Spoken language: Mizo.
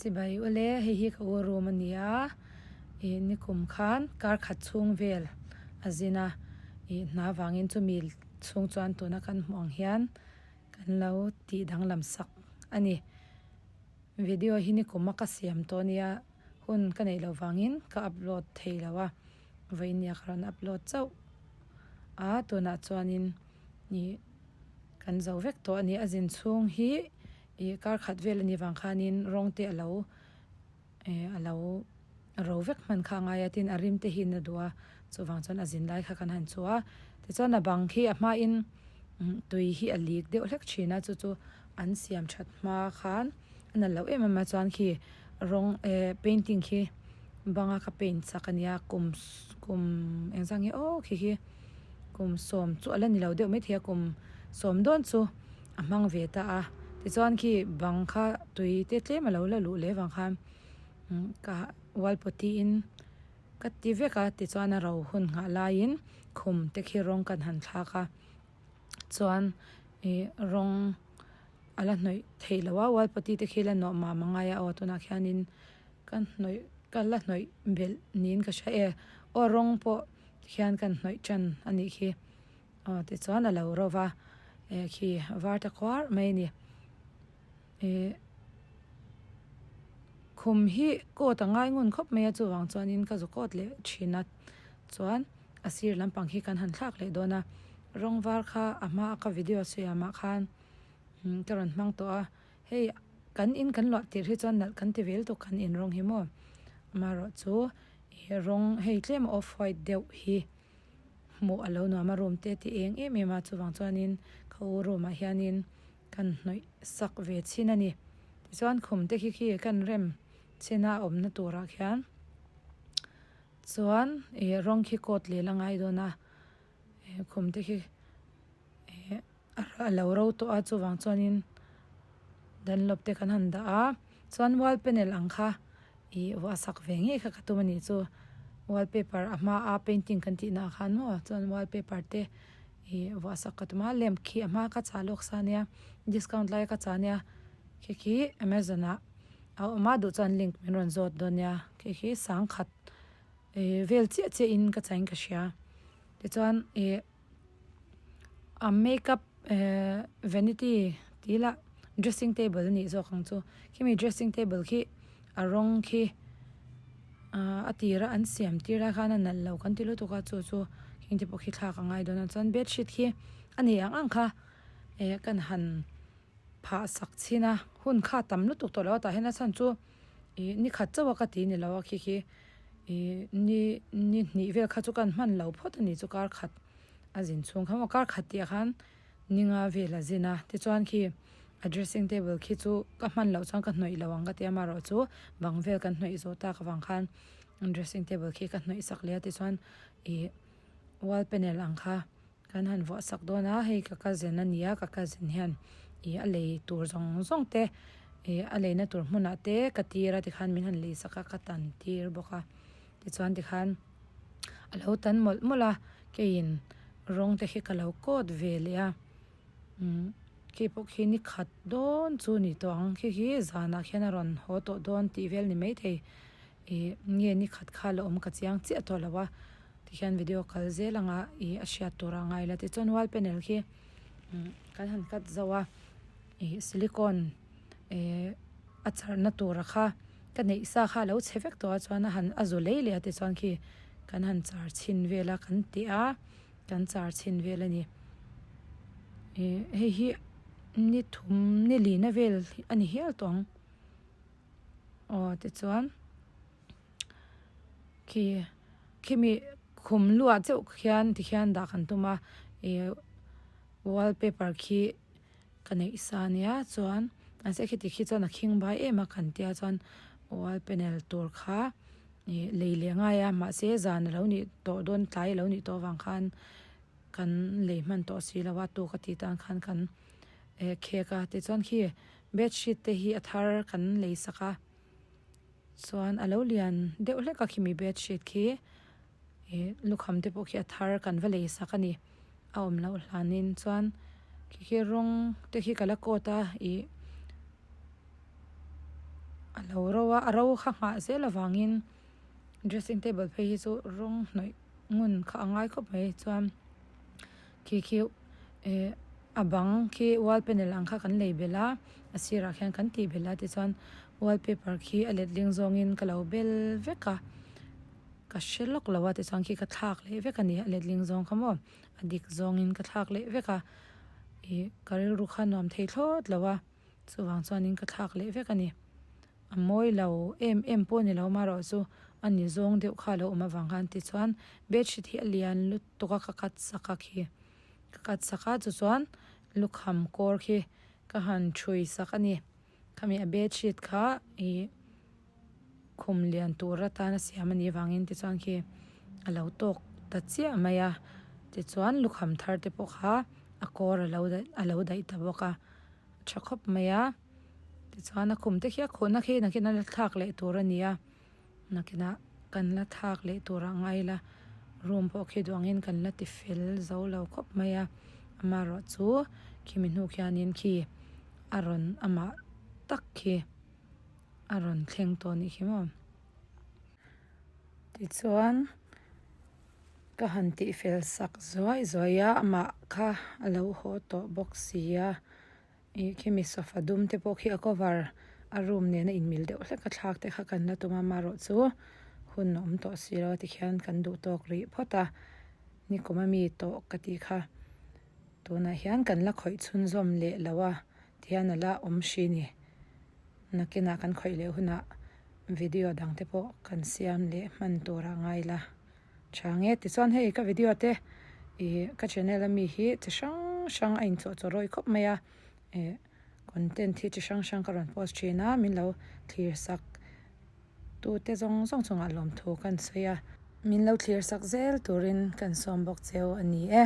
Chibai ule hei hi ka u room a ni a ih nikum khan kar khat chhung vel a zin a ih hna vangin chumi chhung chuan tuna kan hmuh ang hian kan lo tih danglam sak a ni video hi nikum a ka siam tawh a nia hun ka neih loh vangin ka upload thei lo a vawinia ka rawn upload chauh a tunah chuanin ih kan zo vek tawh a ni a zin chhung hi. Ih kar khat vel anih vang khanin rawng te alo eh alo ro vek hman kha a ngai a tin a rim te hi na duh a chuvang chuan a zin lai kha kan han chu a tichuan a bang khi a hmain tui hi a lik deuh hlek thin a chu chu an siam that hma khan a nalh loh em em a chuan khi rawng eh painting khi banga ka paint sak ania kum kum engzah nge aw khi khi kum sawm chu ala ni lo deuh maithei a kum sawm dawn chu. A hmang ve ta a tichuan khi bang kha tui te tlem a lo la luh leh vang khan ka wall putty in ka ti vek a tichuan a ro hun nghah laiin khum te khi rawng kan han thlak a chuan ih rawng a la hnawih theih loh a wall putty te khi la nawh mam a ngai a aw tunah khianin ka hnawih ka la hnawih belh niin ka hria e aw rawng pawh tikhian kan hnawih tan a nih khi. Aw tichuan a lo ro va eh khi var ta khuar mai a ni eh khum hi coat a ngai ngun khawp mai a chuvang chuanin ka zu coat leh thin a chuan a sir lampang hi kan han thlak leh dawn a rawng var kha a hma a ka video siam ah khan ka rawn hmang tawh a hei kan in kan luah tirh hi chuan nalh kan ti vel tuk kan in rawng hi maw amaherawh chu ih rawng hei tlem off white deuh hi. Hmuh a lo nuam a room te ti eng em em a chuvang chuanin ka u room ah hianin kan hnawih sak ve chhin a ni tichuan khum te khi khi kan rem chhin a awmna turah khian chuan ih rawng khi coat leh la ngai dawn a ih khum te khi ih a lo ro tawh a chuvang chuanin dunlop te kan han dah a chuan wall panel ang kha ih vuah sak ve ngei kha ka tum a nih chu wallpaper a hma a painting kan tih naah khan maw chuan wallpaper te ih vuah sak ka tum a lamp khi a hma ka chah lawk sa ania discount lai a ka chah ania khi khi amazon ah a awm a duh chuan link min rawn zawt dawn nia khi khi sangkhat ih vel chiah chiah in ka chah in ka hria tichuan ih. A makeup ehh vanity tih lah dressing table a nih zawk ang chu khimi dressing table khi a rawng khi ahh a tira an siam tir lai khan a nalh lo kan ti lutuk a chu chu khing te pawh khi thlak a ngai dawn a chuan bedsheet khi a ni ang ang kha eh kan han phah sak chhin a hun kha a tam lutuk tawh lo a tah hian a chhan chu ih ni khat chauh a ka ti ni lo a khi khi ih ni ni hnih vel kha chu kan hman lo phawt a ni chu kar khat a zin chhung kha maw kar khat tih ah khan ni nga vel a zin a tichuan khi a dressing table khi chu ka hman loh chuan ka hnawih lo ang ka ti a amaherawh chu bang vel kan hnawih zawh tak avang khan dressing table khi ka hnawih sak leh a tichuan ih wall panel ang kha. Kan han vuah sak dawn a, hei ka cousin a ni a, ka cousin hian ih a lei tur zawng zawng te ih a leina tur hmunah te ka tir a tikhan min han lei sak a ka tan tir bawk a tichuan tikhan a lo tan mawlh mawlh a keiin rawng te khi ka lo coat ve leh a umm khi pawh khi ni khat dawn chu ni tawh ang khi khi zanah khian a rawn haw tawh dawn tih vel ni maithei. Ih nge ni khat kha la awm ka chiang chiah tawh lo a tikhian video kal zel anga ih a hriat tur a ngai la tichuan wall panel khi kan han cut zo a ih silicone eh a charhna tura kha ka neih sa kha a lo chhe vek tawh a chuan a han a zu lei leh a tichuan khi kan han char chhin vel a kan teh a kan char chhin vel a ni ih hei hi ni thum ni lina vel a ni hial tawh ang. Aw tichuan khi khimi khum luah chauh khian tikhian dah kan tum a ih wallpaper khi ka neih sa ania chuan mahse khiti khi chuan a khing bai em a kan tia chuan wall panel tur kha ih lei leh a ngai a mahse zan alo nih tawh dawn tlai alo nih tawh avang khan kan lei hman tawh si lo a tuk a tih tan khan kan eh khek a tichuan khi bedsheet te hi a thar kan lei sak a chuan a lo lian deuh hlek a khimi bedsheet khi ih lukham te pawh khi a thar kan va lei sak a ni a awm loh hlanin chuan khi khi rawng te khi ka la coat a ih. A lo ro a, a ro kha nghah zel avangin dressing table phei hi chu rawng hnawih ngun kha a ngai khawp mai chuan khi khi eh a bang khi wall panel ang kha kan lei belh a a sirah khian kan tih belh a tichuan wallpaper khi a letling zawngin ka lo bel vek a ka hre lawk lo a tichuan khi ka thlak leh vek a ni a letling zawng kha maw a dik zawngin ka thlak leh vek a ih ka rilru kha nuam thei thlawt lo a. Chuvang chuanin ka thlak leh vek a ni. A mawi lo em em pawh ni lo marawh chu a ni zawng deuh kha a lo awm avang khan tichuan bedsheet hi a lian lutuk a ka cut sak a khi ka cut sak a chu chuan lukham kawr khi ka han thui sak a ni. Khami a bedsheet kha ih khum lian tur atana siam a nih avangin tichuan khi a lo tawk ta chiah mai a tichuan lukham thar te pawh kha a kawr a lo daih a lo daih ta bawk a. tha khawp mai a tichuan a khum te khi a khuhna khi nakin a la thlak leh tur a ni a nakinah kan la thlak leh tur ah ngai ila room pawh khi duh angin kan la ti fel zo lo khawp mai a amaherawh chu khimi hnu khianin khi a rawn amah tak khi a rawn thleng tawh a nih khi maw tichuan. Ka han tihfel sak zuai zuai a amah kha a lo haw tawh bawk si a ih khimi sofa dum te pawh khi a cover a room nena inmil deuh hlek a thlak te kha kan la tum a amaherawh chu hun a awm tawh si lo a tikhian kan duh tawk rih phawt a nikum a mi tawh ka tih kha tunah hian kan la khawih chhunzawm leh lo a tihian a la awm hri ni nakinah kan khawih leh hunah video dang te pawh kan siam leh hman tur ah ngai la. Tha nge tichuan hei ka video te ih ka channel ami hi chi hrang hrang a inchawh chaw rawi khawp mai a ih content hi chi hrang hrang ka rawn post thin a min lo thlir sak tu te zawng zawng chungah lawmthu ka han sawi a min lo thlir sak zel turin ka han sawm bawk cheu a ni e.